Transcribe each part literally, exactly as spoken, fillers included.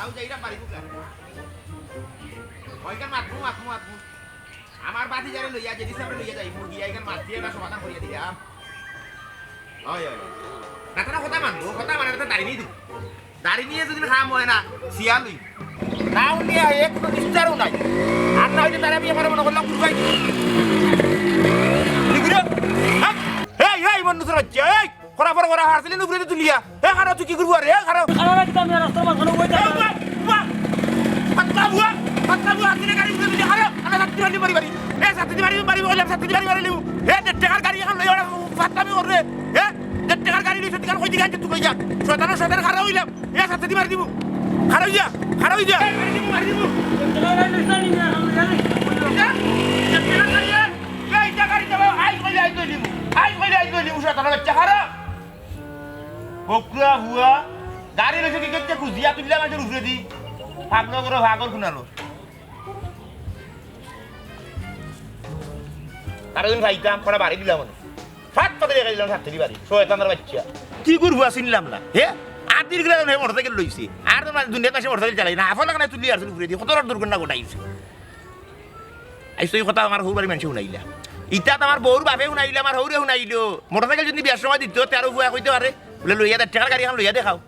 আউ যাইরা বাড়ি বুকা। ওইখান মাতমু, মাতমু, মাতমু। আমার বাতি যারে লইয়া, যে দিছে আমরা লইয়া যাই, মুরগি এইখান মাত দিয়া এটা সমাধান করিয়া দিলাম। হয়, হয়। না, তারা কথা মানবো, কথা মানে তো দাঁড়িয়ে দিব। দাড়ি নিয়ে যদি কাম হয় না, শিয়ালই। না উনি এক তো নিস্তারও নাই। আর না হইলে তারা বিয়ে করে মনে করলাম কুকুর ভাই। নিগুরে, এই, এই, এই, মন্ডুসের বাচ্চা, এই, করা পরে করা হারছিলি নুপুরে তুলিয়া। এ, খারাপ তুই কি করবো আরে, এ, খারাপ। খারাপ একদম, এ, রাস্তার মাঝখানে ওই দেখো। এই, বাহ, বাহ। ফাত্তা বুয়া, ফাত্তা বুয়া, হারছিলি গাড়ি উঠে তুলিয়া, খারাপ। আরে, ছাত্রী বাড়ি, বাড়ি, বাড়ি। এ, ছাত্রী বাড়ি, বাড়ি, বাড়ি, ছাত্রী বাড়ি, বাড়ি, লিমু। এ, দেড় টাকার গাড়ি এখন লইয়া ওরা ফাত্তামি করে। এ, দেড় টাকার গাড়ি লইছে, তুই কই দিকে আনছিস তুই কই যা। শয়তানের শয়তান খারাপ হইলাম। এ, ছাত্রী বাড়ি দিমু। খারাপ হইয়া, খারাপ হইয়া। এই, বাড়ি দিমু, বাড়ি দিমু। যা, দেড় টাকার গাড়ি আন। এই, টাকা দিতে হবে। আইজ কইলে আইজ কই দিমু। আইজ কইলে আইজ কই দিমু, শয়তানের বাচ্চা খারাপ। বকরা হুয়া, গাড়ি লইছে কি করতে খুঁজিয়া তুললে আমাদের উপরে দি। পাগল করে পাগল খুনালো। তারা দিন খাইতাম, করা বাড়ি দিলাম মানে। ফাত ফাতে রেখে দিলাম সাতটি বাড়ি। শয়তানের বাচ্চা। কি করবো আর চিনলাম না। হে? আদির গেলে হে মোটরসাইকেল লইছে। আর তো মানে দুনিয়ার পাশে মোটরসাইকেল চালাই না। আফা লাগানো তুলি আর উপরে দি। কত বড় দুর্ঘটনা ঘটাইছে। আইজ তো এই কথা আমার হৌর বাড়ি মানুষে শুনাইলা। ইটা তো আমার বউর বাপে শুনাইলো, আমার হৌরে শুনাইলো। মোটরসাইকেল যদি বিয়ার সময় দিত, তেরো ফুয়া কইতে পারে। বলে, "লইয়া দে, টাকার গাড়ি এখন লইয়া দেখাও।"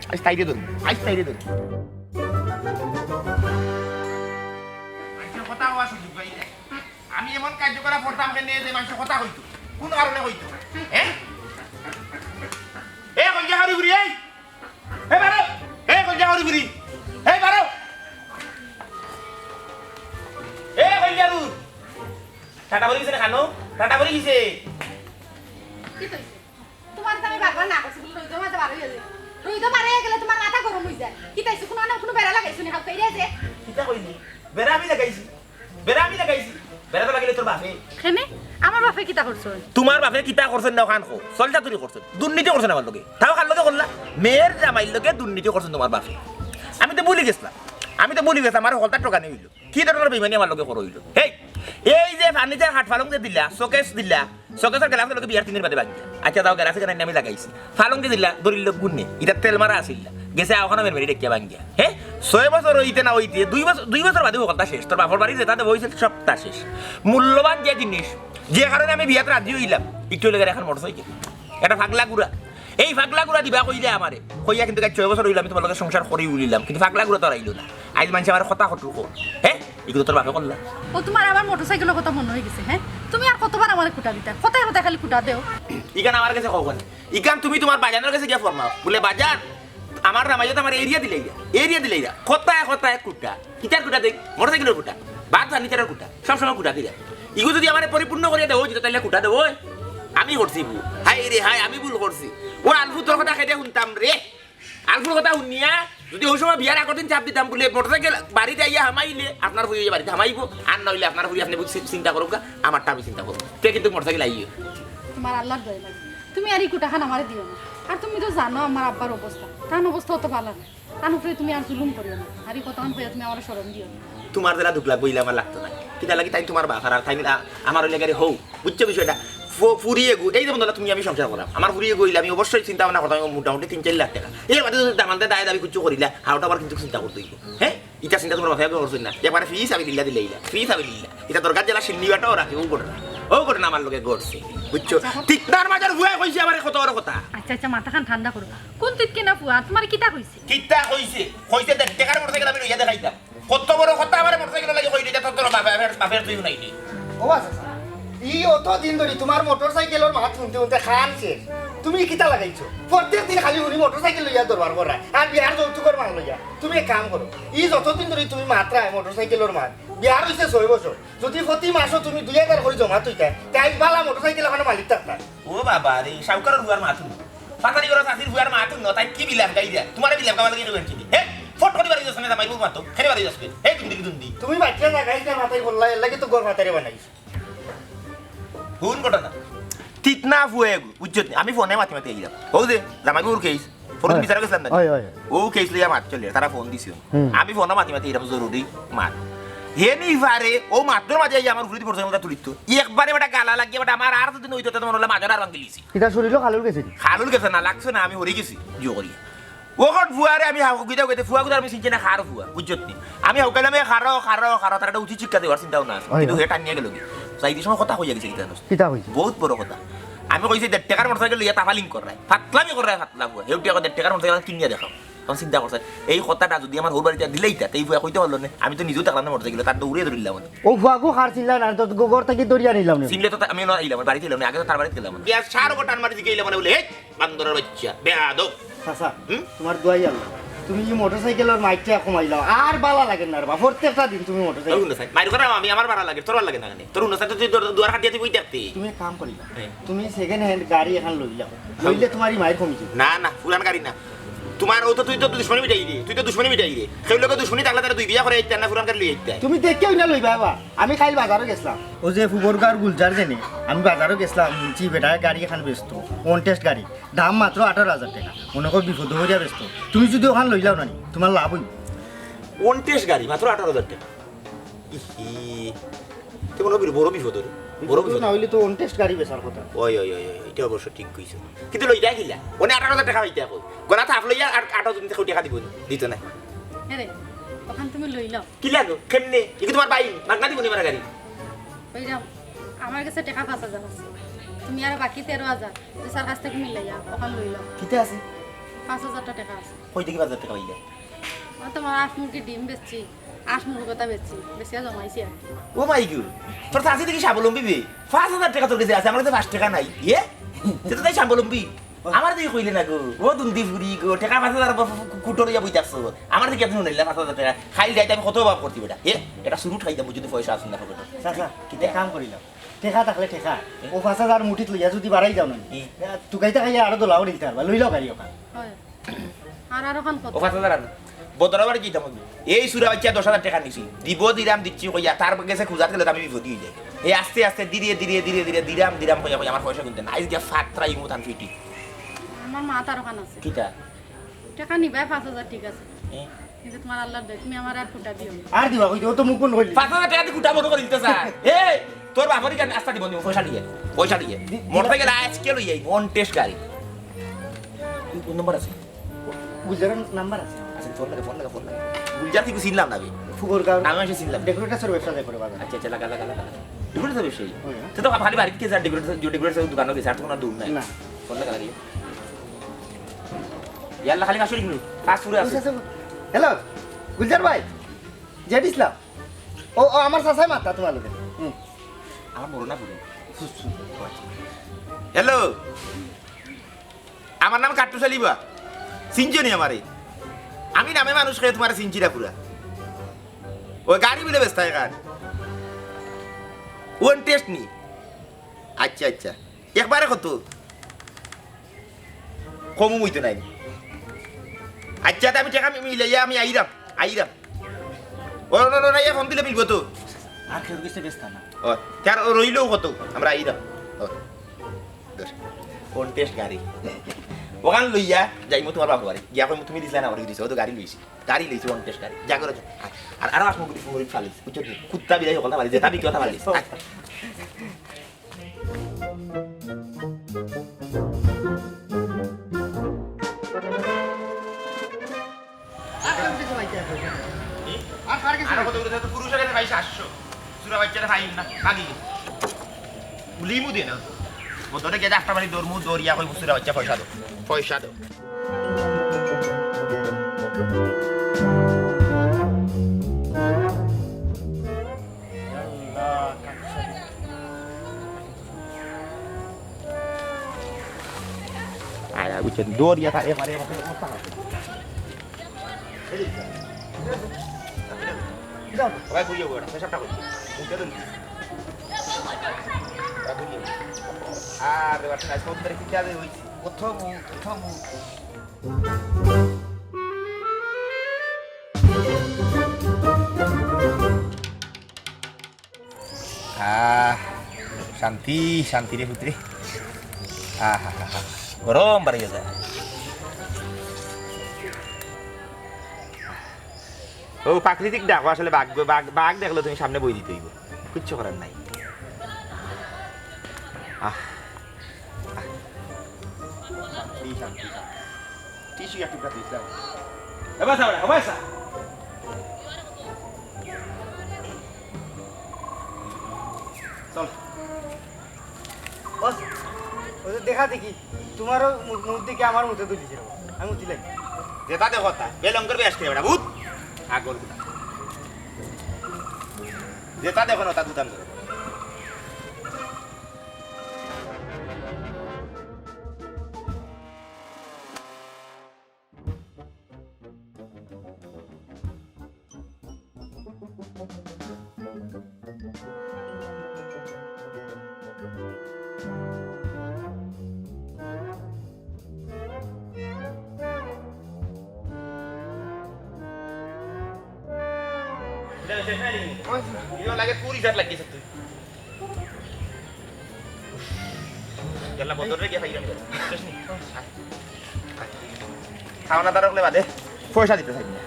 আইজ তাইরে ধরবো, আইজ তাইরে ধরবো। মানুষের কথা হওয়া সুযোগ পাই না। আমি এমন কার্যকলাপ করতাম কেনে যে মানুষের কথা কইতো? কোন কারণে কইতো? হ্যাঁ? এ, কইয়া হারি ঘুরি, এই! এ বারো! এ কইজা করি ফিরি! এ বারো! এ কইজা রু! ঠান্ডা পড়ি গেছে না খানো? ঠান্ডা পড়ি গেছে। কিতা অইছে? তোমার তো আমি বারবার না করছি, বলে রইদো মাঝে বার হইয়া যায়। রইদো বার হইয়া গেলে তোমার মাথা গরম হয়ে যায়। কিতা অইছে? কোনো না কোনো বেড়া লাগাইছো নি, হাউ কইরা যে। কিতা কইলি? বেড়া আমি লাগাইছি। বেড়া আমি লাগাইছি। বেড়া তো লাগাইলে তোর বাপে। কেনে? আমার বাপে কিতা করছইন? তোমার বাপে কিতা করছইন না ওখান কো? চলটা চুরি করছইন। দুর্নীতি করছইন আমার লগে। তাও কার লগে করলা? মেয়ের জামাইর লগে দুর্নীতি করছইন তোমার বাপে। আমি তো ভুলি গেছিলাম। আমি তো ভুলি গেছিলাম, আমার হকলতা ঠকানি হইল। কি ধরনের বেইমানি আমার লগে করা হইল? হেই, এই যে ফার্নিচার খাট পালং যে দিলা, শোকেস দিলা, শোকেসর গ্লাসর লগে বিয়ার টিনের বাদে ভাঙ্গিয়া। আচ্ছা, দাও, গ্লাসে কেন আমি লাগাইছি। ফালং যে দিলা, দরিল লোক গুণে। ইটা তেল মারা আছিল না। গেছে আওখানে মেরমেরি দেখিয়া ভাঙ্গিয়া। হে? ছয় বছর হইতে না হইতে, দুই বছর, দুই বছর বাদে হকলতা শেষ। তোর বাপর বাড়ি যেটা দেবো হইছে সবটা শেষ। মূল্যবান যে জিনিস, যে কারণে আমি বিয়াত রাজি হইলাম, একটু লেগে এখন মোটরসাইকেল। এটা ফাগলা গুড়া। এই ফাগলা গুড়া দিবা কইলে আমারে। কইয়া কিন্তু আজ ছয় বছর হইল আমি তোমার লগে সংসার করি উলিলাম। কিন্তু ফাগলা গুড়া তো আর আইলো না। আইজ মানষে আমার কথা কটু কো। হে? এগুলো তোর বাপে করলা? ও তোমার আবার মোটরসাইকেলের কথা মনে হয়ে গেছে, হ্যাঁ? তুমি আর কতবার আমারে কুটা দিতা? কথায় কথায় খালি কুটা দেও। ইখান আমার কাছে কখন? ইখান তুমি তোমার বাজানোর কাছে গিয়া ফরমাও। বলে, "বাজান, আমার নামাইজত আমার এরিয়া দিলাইরা, এরিয়া দিলাইরা।" কথায় কথায় কুটা। কিতার কুটা দেই? মোটরসাইকেলের কুটা। বাদ ফার্নিচারের কুটা। সব সময় কুটা দিলা। ইগু যদি আমারে পরিপূর্ণ করিয়া দেও, যেটা তাইলে কুটা দেও, ওই। আমি করছি বু। হায় রে হায়, আমি ভুল করছি। ও আলফু তোর কথা খেতে শুনতাম রে। আলফুর কথা শুনিয়া যদি ওই সময় বিয়ার আগর দিন চাপ দিতাম বলে মোটরসাইকেল বাড়িত আইয়া হামাইলে আপনার ফুরি বাড়িত হামাইবো, আর না হইলে আপনার ফুরি আপনি বুঝ-, চিন্তা করুক, আমারটা আমি চিন্তা করবো। তে কিন্তু মোটরসাইকেল আইও। তোমার আল্লাহর দয়া লাগে। তুমি আর এই কুটাখান আমারে দিও না। আর তুমি তো জানো আমার আব্বার অবস্থা। তান অবস্থা অত ভালো না। তান উপরে তুমি আর জুলুম করিও না। আর এই কথাখান কইয়া তুমি আমারে শরম দিও না। তোমার যেটা দুখ লাগবো, ইলা আমার লাগতো না। কিতা লাগি তাই তোমার বাপ আর তাই না আমার ওই লেগারে হউ। বুঝছো বিষয়টা? ফু-, ফুরি এগু, এই যেমন ধরো তুমি আমি সংসার করাম। আমার ফুরি এগু হইলে আমি অবশ্যই চিন্তা ভাবনা করতাম এবং মোটামুটি তিন চার লাখ টাকা। এর বাদে যদি দামান্দে দায় দাবি কিছু করিলা, হাওটা আবার কিন্তু চিন্তা করতে হইব। হ্যাঁ? ইটা চিন্তা তোমার বাপে আগে করছেন না। একবারে ফি সাবিলিল্লাহ দিলে ইলা। ফি সাবিলিল্লাহ। ইটা দরকার জেলা সিন্নি বাটা ওরা কেউ করে না। ও করে না আমার লোকে করছে। বুঝছো? আচ্ছা, এখন তিতনার মাজার হুয়া কইছে আমার কত বড় কথা। আচ্ছা, আচ্ছা, মাথাখান ঠান্ডা করো। কোন তিতকি না ফুয়া? তোমার কিতা কইছে? কিতা কইছে? কইছে দেখ, টেকার মোটরসাইকেল আমি লইয়া দেখাইতাম। কত বড় কথা আমার মোটরসাইকেল লাগি কইলি, ইটা তো তোর বাপের, বাপের তুই নাই নি। ও আচ্ছা, আচ্ছা। ই অত দিন ধরি তোমার মোটরসাইকেলের মাত শুনতে শুনতে খান শেষ। তুমি কিতা লাগাইছো? প্রত্যেক দিন খালি উনি মোটরসাইকেল লইয়া দরবার করা, আর বিয়ার যৌতুকর মাল লইয়া। তুমি এক কাম করো, ই যতদিন ধরি তুমি মাত্রায় মোটরসাইকেলের মাত, বিয়ার হইছে ছয় বছর, যদি প্রতি মাসও তুমি দুই হাজার করে জমা তুইতায়, তাই বালা মোটরসাইকেল এখন মালিক থাকতায়। ও বাবা রে, সাউকারর বুয়ার মাত হুনো। পাতারি গরো চাচির বুয়ার মাত হুনো, তাই কি বিলাপ গাই দিয়া? তোমারে বিলাপ গাওয়া লাগি কেউ আনছি নি? হে? ফট করে বাড়ি যাচ্ছে না, জামাই বউ মাতো। খেলে বাড়ি যাচ্ছে। হে, দুন্দি, দুন্দি। তুমি বাচ্চা লাগাই না, মাথায় বললা, এর লাগি তো গর মাতারে বানাইছ। কোন ঘটনা? তিতনা ফুয়ে গু, বুঝছো নি? আমি ফোনে মাতি মাতি আইলাম। ও যে, জামাই বউর কেস। ফোন হয়। বিচারে গেছিলাম না? হয়, হয়, হয়। ও কেস লইয়া মাত চলে, তারা ফোন দিছিল। হুম। আমি ফোনে মাতি মাতি এরকম জরুরি মাত। হে নি পারে, ও মাতর মাঝে আইয়া আমার ঘুরিতে পড়ছে, তুলিত। একবারে বেটা গালা লাগিয়া, বেটা আমার আর দুদিন হইতো, তো মনে হলো মাজার আর ভাঙিলিছি। এটা শরীরও খালুর গেছে নি? খালুর গেছে না, লাগছে না, আমি হরি গেছি, জো করি। অখন ফুয়ারে আমি হাউ-, কইতে কইতে ফুয়া গুতার আমি চিনছি না, কার ফুয়া, বুঝছত নি? আমি হাউকাইলাম, "এ, খাড়াও, খাড়াও, খাড়াও," তার একটা উচিত শিক্ষা দেওয়ার চিন্তাও না আছে। অয়। কিন্তু হে টানিয়া গেল কি? যাইতে সময় কথা কইয়া গেছে কিতা জানোস? কিতা কইছে? বহুত বড় কথা। আমি কইছি, "দেড় টেকার মোটরসাইকেল লইয়া তাফালিং কররায়, ফাতলামি কররায়, ফাতলা ফুয়া। হেউটি এখন দেড় টেকার মোটরসাইকেল কিনিয়া দেখাও।" এখন চিন্তা করছে, এই কথাটা যদি আমার হউর বাড়িত দিলাইতা, তে ই ফুয়া কইতে পারলো না। আমি তো নিজেও দেখলাম না মোটরসাইকেল, তার দৌড়িয়া ধরিলাম আমি। অউ ফুয়াগু কার চিনলা না, তো গো-, ঘর থাকি ধরিয়া নিলাম না। চিনলে তো তা-, আমি না আইলাম, বাড়িত আইলাম না, আগে তো তার বাড়িত গেলাম। গিয়া সার গোটা আনবার দিকে আইলাম, মানে বলে, "হেই, বান্দরের বাচ্চা, বেয়াদব।" চাচা, হুম? তুমার দোয়াই আল্লাহ, তুমি ই মোটরসাইকেলর মাইরটা কমাইলাও, আর বালা লাগে না রে বা, প্রত্যেকটা দিন তুমি মোটরসাইকেল। তোর উন্নসাই, মাইর করাম আমি, আমার বালা লাগে, তোর বালা লাগে না কেনে? তোর উন্নসাই তো তুই দর-, দুয়ার কাটিয়া তুই বই থাকতে। তুমি এক কাম করিলাও, হ্যাঁ। তুমি সেকেন্ড হ্যান্ড গাড়ি এখন লইলাও, লইলে তুমার ই মাইর কমি যাইবো। না, না, পুরান গাড়ি না। তুমার অউ তো, তুই তো দুশমনি মিটাই রে, তুই তো দুশমনি মিটাই রে। কেউর লগে দুশমনি থাকলে তারা দুই বিয়া করাই আইতা না, পুরান গাড়ি লই আইতা। তুমি দেখিয়া অইনা লইবা বা। আমি কাইল বাজারো গেছলাম। অউ যে ফুবরগাঁওর গুলজার যেনে, আমি বাজারো গেছলাম, হুনছি বেটায় গাড়ি এখান বেচতো, ওয়ান টেস্ট গাড়ি, দাম মাত্র আঠারো হাজার টেকা। মনো কর বিপদো পড়িয়া বেচতো। তুমি যুদি অখান লইলাও না নি, তুমার লাভ অইবো। ওয়ান টেস্ট গাড়ি, মাত্র আঠারো হাজার টেকা। ইহি, তে মনো করি বড় বিপদ রে। বড় বিপদ বিপদ। না অইলে তো ওয়ান টেস্ট গাড়ি বেচার কথা। ওই, ওই, ওই, ওই, ইটা অবশ্য ঠিক কইছো। কিন্তু লইতা কিলা? অনে আঠারো হাজার টেকা পাইতা কই? গলা থাপ লইয়া আর আঠারো হাজার টেকা দিবো নি? দিতো না। আরে, অখান তুমি লইলাও। কিলা গো? কেমনে? ইগু তুমার ভাই, মাগনা দিবো নি আমার গাড়ি? অইলাম, আমার গেছে টেকা পাঁচ হাজার আছে। তুমি আর বাকি তেরো হাজার, যে স্যার কাছ থাকি মিলাইয়া, অখান লইলাও। কিতা আছে? পাঁচ হাজার টেকা আছে। কই থাকি পাঁচ হাজার টেকা পাইলা? ও তুমার আট মুরগি ডিম বেচছি, আট মুরগি কথা বেচছি, বেচিয়া জমাইছি আর কি। ও মাই গো, তোর চাচি দেখি স্বাবলম্বী বে। পাঁচ হাজার টেকা তোর গেছে আছে, আমার গেছে পাঁচ টেকা নাই। ইয়ে? সে তো তাই স্বাবলম্বী। আমার দেখি কইলে না গো, ও দুন্দি ফুরি গো, টেকা পাঁচ হাজার কু-, কু-, কুটো লইয়া বই থাকছো। আমার দেখি এত নুনাইলা পাঁচ হাজার টেকা। খাইল যাইতে আমি কত অভাব করছি বেটা। এ, এটা চুরুট খাইতাম, যদি পয়সা আসুন না পকেটে। চাচা, কিতা? এক কাম করিলাও। টেকা থাকলে টেকা। এ? ও পাঁচ হাজার মুঠিত লইয়া যদি বাড়াই যাও না, এ? তুকাইতা খাইয়া আরো দোলাও নিতে পারবা, লইলাও গাড়ি অখান। অয়। আর, আর অখান কত? ও পাঁচ হাজার আর। বদরাবাড়ি যাইতাম আমি। এই চুরা বাচ্চা দশ হাজার টেকা নিছি। দিব দিরাম দিচ্ছি কইয়া, তার গেছে খুজাত গেলে তো আমি বিপদী অই যাই। এই আস্তে আস্তে ধীরে ধীরে ধীরে ধীরে দিরাম দিরাম কইয়া কইয়া আমার পয়সা কিনতে না। আইজ গিয়া ফাত্রা ইমু থান ফিটি। আমার মা তার অখান আছে। কিতা? টেকা নিবায় পাঁচ হাজার, ঠিক আছে। এ? কিন্তু তুমার আল্লার দোয়াই, তুমি আমারে আর ফুটা দিও না। আর দিবা কইতে, ও তো মুখ বন্ধ করি দিছে। পাঁচ হাজার টেকা দি ফুটা বন্ধ করি দিতে স্যার। এই, তোর বাপরে কেন আস্তা দিব নি, পয়সা দিয়ে, পয়সা দিয়ে। দি-, মোটরসাইকেল আইজকে লই আই, ওয়ান টেস্ট গাড়ি। কোন নম্বর আছে? গুলজারের নাম্বার আছে। আচ্ছা, ফোন লাগা, ফোন লাগা, ফোন লাগা। গুলজার কি চিনলাম না আমি। ফুবরগাঁও। আমি এসে চিনলাম। ডেকোরেটার্সের ব্যবসা যায় করে বাজার। আচ্ছা, আচ্ছা, লাগা, লাগা, লাগা, লাগা। ডেকোরেটার্সের ব্যবসায়ী? হ্যাঁ। তো, তো খালি বাড়িত কে যার ডেকোরেটার, যে ডেকোরেটার দোকানো গেছে, আর তো কোনো দূর নাই। না। ফোন লাগা, লাগা। ইয়াল্লা, খালি আসলে কিন্তু কাজ পুরো আছে। আচ্ছা, আচ্ছা। হ্যালো, গুলজার ভাই, জেড ইসলাম। ও, ও, আমার চাচাই মাত্তা তুমার লগে। হুম। আমার বড় না পুরো। হ্যালো। আমার নাম কাট্টু সালিবা। চিনছো নি আমারে? আমি নামে মানুষ কই, তুমারে চিনছি না পুরা। ওই গাড়ি বিলে ব্যস্ত হয় কার? ওয়ান টেস্ট নি? আচ্ছা, আচ্ছা। একবারে কত? কমও অইতো নায়। আচ্ছা, তে আমি টেকা মি-, মিলাইয়া আমি আইরাম, আইরাম। ও, না, না, না, ইয়া ফোন দিলে মিলবো তো। আর কেউর গেছে ব্যস্ত না। ও, তে আর রইলেও কত? আমরা আইরাম। ও। ধর। ওয়ান টেস্ট গাড়ি। অখান লইয়া যাইমু তুমার বাপর বাড়ি। গিয়া কইমু, "তুমি দিছলা না, আমারে দিছো।" ও তো গাড়ি লইছি। গাড়ি লইছি, ওয়ান টেস্ট গাড়ি। যা করে যা। আর, আর আরো আসমু গুলি ফুরি ফালিস। বুঝছো নি? কুত্তা বিলাই হকলতা ফালিস। যেটা বিক্রি কথা ফালিস। আর কার গেছে ভাই, আর কার গেছে? আর কার গেছে? আরো কত করে তো পুরুষ আগে ভাই সাতশো। চুরা বাচ্চারে খাই না, খালি। উলিমু দে না। ও তোরে গেছে আটটা বাড়ি দৌড়মু, দৌড়িয়া কই চুরা বাচ্চা পয়সা দাও। পয়সা দাও। আয়, আয়, বুঝছেন, দৌড়িয়া তা এবারে, এবারে অবস্থা খারাপ। এই যে, সবাই ঘুরিয়ে ওরা, পেশাবটা করছে। মুখে তো নিয়ে। সবাই ঘুরিয়ে। আর এবার তো আজকে ওদের কি কাজে হয়েছে? কোথাও মুখ, কোথাও মুখ। আহ, শান্তি, শান্তি রে পুত্রে। আহা, হা, হা। গরম বাড়ি গেছে। ও, প্রাকৃতিক ডাক, আসলে বাঘ, বাঘ, বাঘ দেখলে তুমি সামনে বই দিতে হইব, কিচ্ছু করার নাই। আহ, আহ। শান্তি, শান্তি, শান্তি। ইস্যু একটু কথা দিছিলাম। এবার সামনে, এবার সা-, চল। বস, ওই যে দেখা দেখি, তোমারও মু-, মুখ দেখি আমার মুখে তুলি ছিল। আমি উঠি লাগি। যেটা দেখো তা, বেলঙ্কর বেশ করে বেটা, ভূত। আগর গুলা। যেটা দেখো না, তা দুদান ধরো। ইনো লাগে কুড়ি হাজার লাগিছে তুই। গেলা বদর রে গিয়া খাইরাম গেল। বুঝছস নি? খাওয়া না দাঁড়ালে বাদে পয়সা দিতে থাকবি না।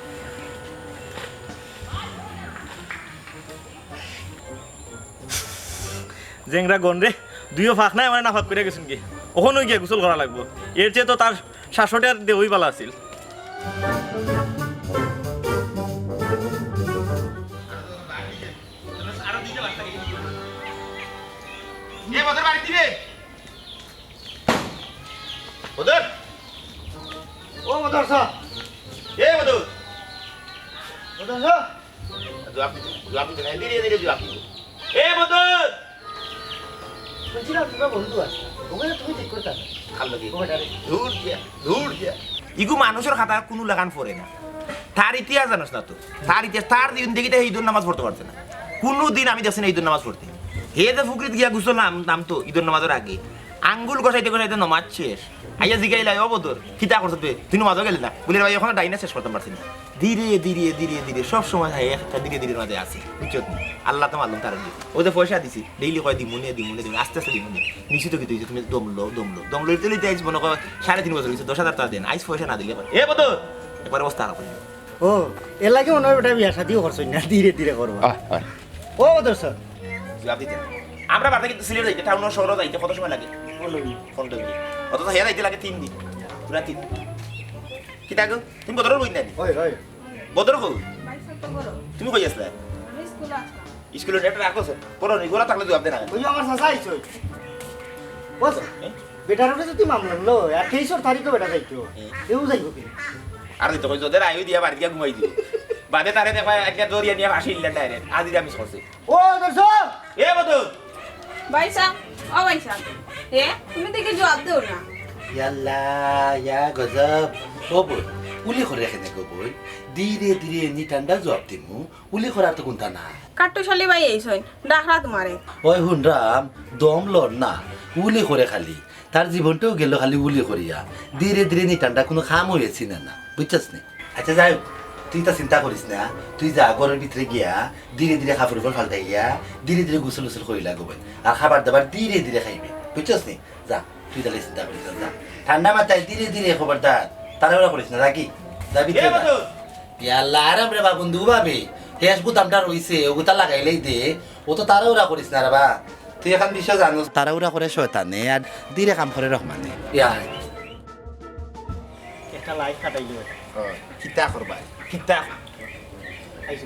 জেংরা গন রে, দুইও ফাঁক নাই, আমার না ফাঁক করে গেছেন কি? ওখানেও গিয়া গোসল করা লাগবো। এর চেয়ে তো তার সাতশো টাকার দেওয়াই ভালো আছিল। এ বদর বাড়িত নি রে? বদর? ও বদর স্যার। এ বদর। বদর স্যার। জবাব দিতে, জবাব দিতে নাই, ধীরে ধীরে জবাব দিতে। এ বদর! বলছিলাম, তোমরা বন্ধু আছো, ওখানে তুমি ঠিক করতে হবে। ভালো লাগে। ওখানে আরে। দূর গিয়া, দূর গিয়া। ইগু মানুষর খাতা কুনু লাগান পড়ে না। তার ইতিহাস জানোস না তো। তার ইতিহাস, তার জিন্দেগিতে হে ইদর নামাজ পড়তে পারছে না। কুনু দিন আমি দেখছি না ইদর নামাজ পড়তে। হে যে ফুকরিত গিয়া গোসল নাম, নামতো ইদর নামাজর আগে। আঙ্গুল ঘষাইতে ঘষাইতে নামাজ শেষ। আইয়া জিগাইলা, "ও বদর, কিতা করছো তুই? তুই নামাজও গেলি না?" বলে, "ভাই, এখনো ডাইনা শেষ করতাম পারছি না।" ধীরে ধীরে ধীরে ধীরে সব সময় হে একটা ধীরে ধীরে মাঝে আছে, বুঝছো নি? আল্লাহ তো মালুম তার। ও যে পয়সা দিছি, ডেইলি কয়, "দিমুনে, দিমুনে, দিমুনে, আস্তে আস্তে দিমুনে।" নিশ্চিত কি তুই যে তুমি দম লও, দম লও, দম লইতে লইতে আইজ মনে কর সাড়ে তিন বছর হইছে, দশ হাজার টাকা দেন, আইজ পয়সা না দিলে পারে। এ বদর, একবার অবস্থা খারাপ হয়ে যাবে। ও, এর লাগি মনে হয় বেটা বিয়া শাদিও করছইন না, ধীরে ধীরে করবা। আহ, আহ। ও বদর স্যার। জবাব দিতে। আমরা বাড়িতে কিন্তু সিলেট যাইতে, টাউন শহরও যাইতে কত সময় লাগে? পনেরো মিনিট। পনেরো মিনিট। অথচ হে যাইতে লাগে তিন দিন। পুরা তিন দিন। কিতা গো? তুমি বদরর বইন নানি? হয়, হয়। বদর কই? বাইশে তো বড়। তুমি কই আছলা? আমি স্কুলে আছলাম। স্কুলে নেট রাখো স্যার। পড়ো নি, গোরা থাকলে জবাব দে না। ওই আমার চাচা আইছে। বস, এ? বেটার উপরে যদি মামলা হলো, আর তেইশ তারিখও বেটা যাইতো। এ? কেউ যাইব কি? আর তো কই যদি আইও দিয়া বাড়ি দিয়া ঘুমাই দিও। বাদে তারে দেখবা, একটা দরিয়া নিয়ে ফাঁসি দিলেন ডাইরেক্ট। আজ এটা মিস করছে। ও, দর্শক! এ বদর! ভাইসাব, ও ভাইসাব, এ, তুমি দেখি জবাব দেও না। ইয়াল্লা, ইয়া গজব। ও বই, উলি করে এখানে গো বই। ধীরে ধীরে নিটান্ডা জবাব দিমু, উলি করার তো কুন্তা না। কাট্টুশালী ভাই এই সই, ডাকরা তোমারে। ওই হুনরাম, দম লড় না, উলি করে খালি। তার জীবনটাও গেল খালি উলি করিয়া। ধীরে ধীরে নিটান্ডা কোনো কাম হয়েছি না, না, বুঝছস নি? আচ্ছা, যাই হোক, তুই তা চিন্তা করিস না। তুই যা, ঘরের ভিতরে গিয়া ধীরে ধীরে কাপড় উপর ফাল্টাইয়া ধীরে ধীরে গোসল গোসল করিলা গো বইন। আর খাবার দাবার ধীরে ধীরে খাইবে, বুঝছস নি? যা, তুই তাহলে চিন্তা করিস না, যা। ঠান্ডা মাথায় ধীরে ধীরে, খবরদার, তাড়াহুড়া করিস না, রাখি। যা, ভিতরে এ যা। বন্ধু। ইয়াল্লা, আরাম রে বা বন্ধু, ভাবে। হেস গুদামটা রইছে, ও গুতা লাগাইলেই দে। ও তো তাড়াহুড়া করিস না রে বা। তুই এখন বিষয় জানোস। তাড়াহুড়া করে শয়তানে, আর ধীরে কাম করে রহমানে। ইয়া। একটা লাইফ কাটাই দিও। ও, কিতা করবা? কিতা?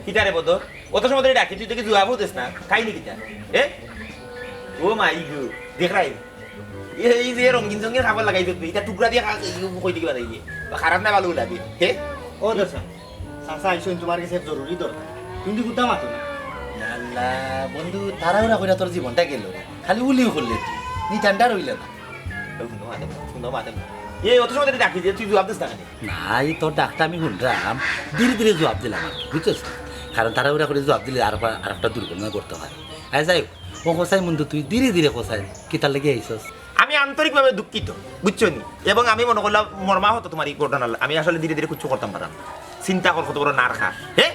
কিতা রে বদর? অত সময় ধরে ডাকি, তুই দেখি জবাবও দিস না। খাইনি কিতা? এ? ও মাই গো, দেখ রাই। এ, এই যে রঙিন রঙিন খাবার লাগাই দিবি, এটা টুকরা দিয়ে খা, এই কই দিকে বানাই দিয়ে। বা খারাপ না ভালো লাগে। হে? ও দর্শক, চাচা আইসুন, তোমার কাছে জরুরি দরকার। তুমি কি গুদ্দা মাতো না? আল্লাহ, বন্ধু, তাড়াহুড়া কইরা তোর জীবনটা গেল রে। খালি উলিও করলে তুই। নি ঠান্ডা রইল না। ও, হুনো, মাতে, হুনো, মাতে। এই অত সময় ধরে ডাকি দিয়ে তুই জবাব দিস না কেন? না, এই তোর ডাকটা আমি শুনলাম, ধীরে ধীরে জবাব দিলাম আর কি, বুঝছস? কারণ তাড়াহুড়া করে জবাব দিলে আর, আর একটা দুর্ঘটনা করতে হয়। আরে যাই হোক, ও কসাই বন্ধু, তুই ধীরে ধীরে কসাই, কিতার লাগি আইছস? আমি আন্তরিকভাবে দুঃখিত, বুঝছো নি? এবং আমি মনে করলাম মর্মাহত তোমার এই ঘটনা। আমি আসলে ধীরে ধীরে কিচ্ছু করতাম পারলাম না। চিন্তা কর কত বড় নার খাস। হে?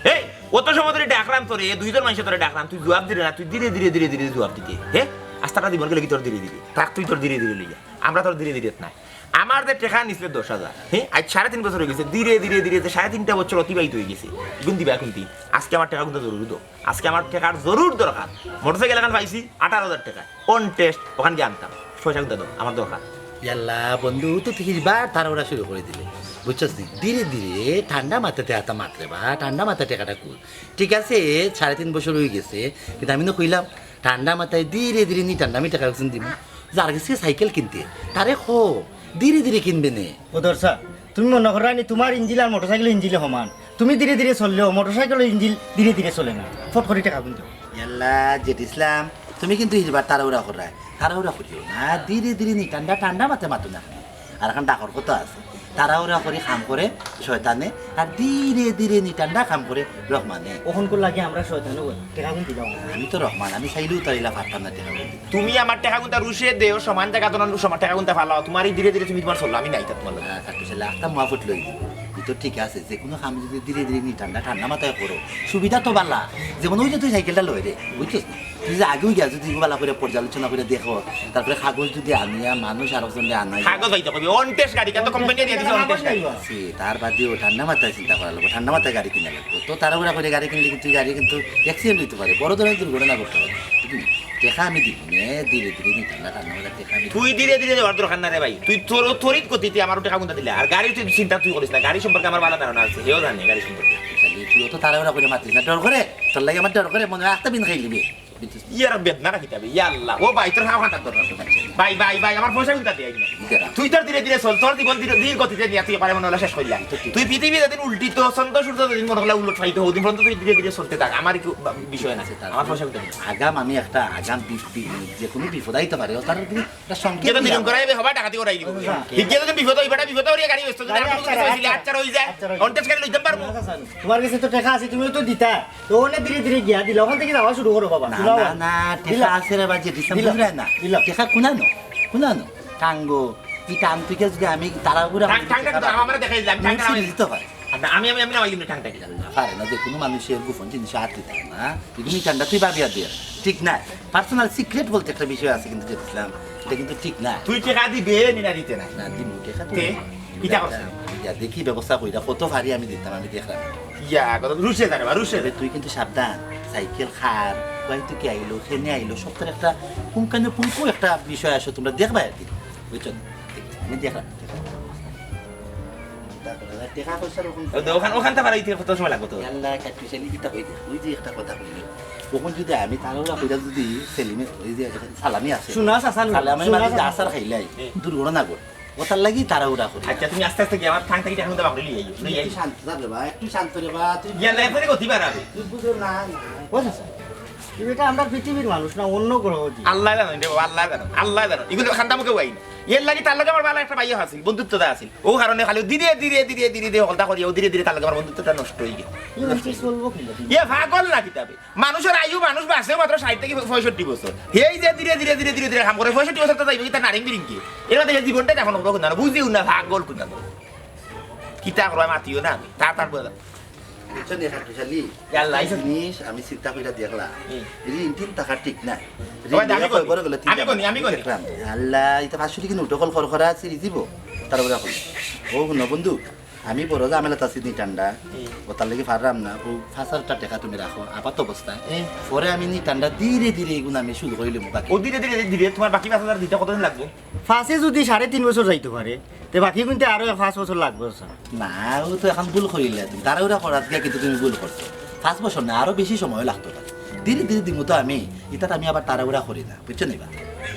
হে? অত সময় ধরে ডাকলাম তোরে, দুইজন মানুষে তোরে ডাকলাম, তুই জবাব দিলে না, তুই ধীরে ধীরে ধীরে ধীরে জবাব দিতে। হে? আস্তাটা জীবন গেলে কি তোর ধীরে ধীরে? থাক তুই তোর ধীরে ধীরে লইয়া। আমরা তোর ধীরে ধীরে না। আমার যে টেকা নিছিলে দশ হাজার, হে? আজ সাড়ে তিন বছর হয়ে গেছে, ধীরে ধীরে ধীরে যে সাড়ে তিনটা বছর অতিবাহিত হয়ে গেছে। গুন দিবা এখন তুই। আজকে আমার টেকা কিন্তু জরুরি তো। আজকে আমার টেকার জরুর দরকার। মোটরসাইকেল এখন পাইছি আঠারো হাজার টাকা। অন টেস্ট, ওখান গিয়া আনতাম। পয়সা কিন্তু দাও, আমার দরকার। ইয়াল্লা, বন্ধু, তো তুই হিরবার তাড়াহুড়া শুরু করে দিলে। বুঝছস নি? ধীরে ধীরে ঠান্ডা মাথাতে আতা মাতরে বা, ঠান্ডা মাথায় টেকাটা কুল। ঠিক আছে, সাড়ে তিন বছর অই গেছে, কিন্তু আমি না কইলাম, ঠান্ডা মাথায় ধীরে ধীরে নি ঠান্ডা আমি টেকা একজন দিমু। যার গেছে সাইকেল কিনতে, তারে কো, ধীরে ধীরে কিনবে নে। ও দর্শা, তুমি মনো কররায় নি তুমার ইঞ্জিল আর মোটরসাইকেল ইঞ্জিলে সমান? তুমি ধীরে ধীরে চললেও মোটরসাইকেল ইঞ্জিল ধীরে ধীরে চলে না, ফট করি টেকা কিন্তু। ইয়াল্লা, জেড ইসলাম, তুমি কিন্তু হিরবার তাড়াহুড়া কররায়, তাড়াহুড়া করিও না, ধীরে ধীরে নি ঠান্ডা, ঠান্ডা মাতে মাতো না। আর এখন ডাকর কথা আছে, তাড়াহুড়া করি কাম করে শয়তানে, আর ধীরে ধীরে নি ঠান্ডা কাম করে রহমানে। অখন কর লাগি আমরা শয়তানও করি, টেকা কিন্তু দিলাম না। আমি তো রহমান, আমি চাইলেও তার ইলা পারতাম না টেকা কিন্তু। তুমি আমার টেকা গুনতা রুশে দেও, সমান জাগা তো না, সমান টেকা গুনতা ফালাও। তুমার এই ধীরে ধীরে তুমি তুমার চলো, আমি নাই তা তুমার লগে। আহ, কাটু শালা, একটা মহাফুট লই। ই তো ঠিক আছে, যে কোনো কাম যদি ধীরে ধীরে নি ঠান্ডা, ঠান্ডা মাথায় করো, সুবিধা তো বালা। যেমন ওই যে তুই সাইকেলটা লই রে, বুঝছস না? তুই যে আগেও গিয়া যদি ইগুলা করে পর্যালোচনা করে দেখো, তারপরে কাগজ যদি আনিয়া মানুষ আর একজন আনাই। কাগজ অইতে কইবে, অনটেস্ট গাড়ি, কিন্তু কোম্পানি দিয়া দিছে অনটেস্ট গাড়ি। আছে, তার বাদেও ঠান্ডা মাথায় চিন্তা করা লাগবো, ঠান্ডা মাথায় গাড়ি কিনা লাগবো। তো তাড়াহুড়া করে গাড়ি কিনলে কিন্তু গাড়ি কিন্তু অ্যাক্সিডেন্ট হইতে পারে, বড় ধরনের দুর্ঘটনা ঘটতে পারে। ঠিক আছে? টেকা আমি দিব নে, ধীরে ধীরে নি ঠান্ডা, ঠান্ডা মাথায় টেকা আমি দিব। তুই ধীরে ধীরে দেওয়ার দরকার না রে ভাই, তুই তোর তড়িৎ গতিতে আমার টেকা গুনতা দিলে। আর গাড়ির তুই চিন্তা তুই করিস না, গাড়ি সম্পর্কে আমার ভালা ধারণা আছে, হেও জানে গাড়ি সম্পর্কে। শালি, তুইও তো তাড়াহুড়া করে মাতিস না, ডর করে, তোর লাগি আমার ডর করে, মনে হয় আস্তা বিন খাই নিবে। ইয়ার বেদনা রাখি যাবে, ইয়া আল্লাহ। ও ভাই, তোর খাওয়া খাটার দরকার আছে, ভাই। ভাই, ভাই, ভাই, আমার পয়সা গুনতা দে আইনা। তুই তোর ধীরে ধীরে চল, তোর জীবন ধীরে, ধীর গতিতে নিয়া তুই পারে মনে হলে শেষ করিলা। তুই পৃথিবী যেদিন উল্টিত, চন্দ্র সূর্য যেদিন মনে হলে উলট ফাইত, ওদিন পর্যন্ত তুই ধীরে ধীরে চলতে থাক, আমার একটু বা-, বিষয় না। আমার পয়সা গুনতা দে। আগাম আমি একটা, আগাম বি-, বি-, যে কোনো বিপদ আইতে পারে, ও তার একটা সংকেত যেটা দিলাম। দিলাম করাইবে, হবা ডাকাতি করাই দিব। আচ্ছা। ঠিক আছে, তুমি বিপদ হইবা, বিপদ হইয়া গাড়ি ব্যস্ত, গাড়ি আমি আচ্ছা, আচ্ছা, আচ্ছা। আচ্ছা, আচ্ছা। অনটেস্ট গাড়ি লইতে পারবো। আচ্ছা, আচ্ছা। তোমার কাছে তো টেকা আছে, তুমিও তো দিতা। তো ওনে ধীরে ধীরে গিয়া দিলা, ওখান থেকে যাওয়া শুরু করো বাবা। না, না, না, টেকা আছে রে বাজি, দিতাম বুঝরায় না। দিলা। টেকা কুনানো, কুনানো। টাঙ্গো, ই টান তুই যদি আমি তাড়াহুড়া টাং-, করি টাংটা টেকা কিন্তু আমার দেখাই দিলাম, টাংটা আমি দিতে পারে। আর না, আমি, আমি, আমি নামাই দিমু টাংটা কি? না পারে না, যে কোনো মানুষের গোপন জিনিস আর দিতে হয় না। এগুলি টাংটা তুই ভাবিয়া দে। ঠিক না? পার্সোনাল সিক্রেট বলতে একটা বিষয় আছে কিন্তু জেড ইসলাম, এটা কিন্তু ঠিক না। তুই টেকা দিবে নি না দিতে নাই? না, দিমু, টেকা তো তে? দিমু। ইটা করছে? ইয়া, দেখি ব্যবস্থা কইরা, কত পারি আমি দিতাম, আমি দেখলাম। ইয়া, কত রুশে জানে বা, রুশে তবে জানে। তুই কিন্তু সাবধান, সাইকেল কার, কই থেকে আইলো, কেনে আইলো, সব তার একটা পুঙ্খানুপুঙ্খ একটা বিষয় আছে, তোমরা দেখবা আর কি, বুঝছো? আমি দেখলাম। টেকা পয়সার ওখান ও তো ওখান, ওখান থেকে আর এই কত সময় লাগবো তো? আল্লাহ, কাট্টু শালি কিতা কই দে? ওই যে একটা কথা কইলি। ওখান যদি আমি তাড়াহুড়া কইরা যদি সেলিমে, ওই যে সালামি আছে। শোনা, চাচা, সালামি শোনা, মানে যদি চাচা। আচার খাইলাই, হুম। দুর্ঘটনা ঘটে। ওটার লাগি তাড়াহুড়া করি। আচ্ছা, তুমি আস্তে আস্তে গিয়া আমার ঠাং থাকি ঠাং বাবা লই আইও, লই আইও। একটু শান্ত থাক রে ভাই, একটু শান্ত রে ভাই, তুই ইয়া, লাই ফেলে গতি বাড়াবে। তুই বুঝো না। ও চাচা, তুমি এটা আমরা পৃথিবীর মানুষ না, অন্য গ্রহ দিয়ে। আল্লাহ জানো রে বাবা, আল্লাহ জানো, আল্লাহ জানো। এগুলো খান্দা মুখে ওয়াই না। এর লাগি তার লগে আমার ভালা একটা ভাইও আছিল, বন্ধুত্ব দা আছিল। ও কারণে খালি ধীরে ধীরে, ধীরে ধীরে, ধীরে হলতা করিয়া, ও ধীরে ধীরে তার লগে আমার বন্ধুত্বটা নষ্ট হয়ে গেল। ইয়ে পাগল না কিতাবে। মানুষের আয়ু, মানুষ বাঁচে মাত্র ষাট থেকে পঁয়ষট্টি বছর। এই যে ধীরে ধীরে, ধীরে ধীরে, ধীরে কাম করে, পঁয়ষট্টি বছর তো যাইবে, কিতা নারিং বিরিং কি? এর মধ্যে জীবনটা যাপন করবো কোন, বুঝিও না, পাগল কোন। কিতা করবা, মাতিও না আমি, তার তার বলে। বুঝছো নি, কাট্টু শালি? ইয়াল্লা, এই আইসো। জিনিস আমি চিন্তা কইরা দেখলাম। হুম। ঋণ টিন থাকা ঠিক না। ঋণ ওই, আমি নিয়ে কই? কই বড় গেলে ঠিক আমি আছে। কই? আমি কই? দেখলাম। আল্লাহ, এটা পাঁচশো টিকা নোট হল খরখরা আছে, রিজিব। তারপরে এখন। ও, হুনো বন্ধু, আমি বড় ঝামেলাত আছি নি ঠান্ডা। হুম। ও তার লাগি পারলাম না। ও পাঁচ হাজার টেকা তুমি রাখো, আপাত অবস্থায়। হুম। পরে আমি নি ঠান্ডা ধীরে ধীরে এগুলো আমি শুরু করিলাম বাকি। ও ধীরে ধীরে ধীরে তোমার বাকি পাঁচ হাজার দিতে কতদিন লাগবে? পাঁচে যদি সাড়ে তিন বছর যাইতে পারে, তে বাকি কিন্তু আরো পাঁচ বছর লাগবে, স্যার। না, ও তো এখন ভুল করিলে তুমি। তাড়াহুড়া করাত গিয়া কিন্তু তুমি ভুল করছো। পাঁচ বছর না, আরো বেশি সময় লাগতো পারে। ধীরে ধীরে দিমু তো আমি, ইতাত আমি আবার তাড়াহুড়া করি না, বুঝছো নি বা?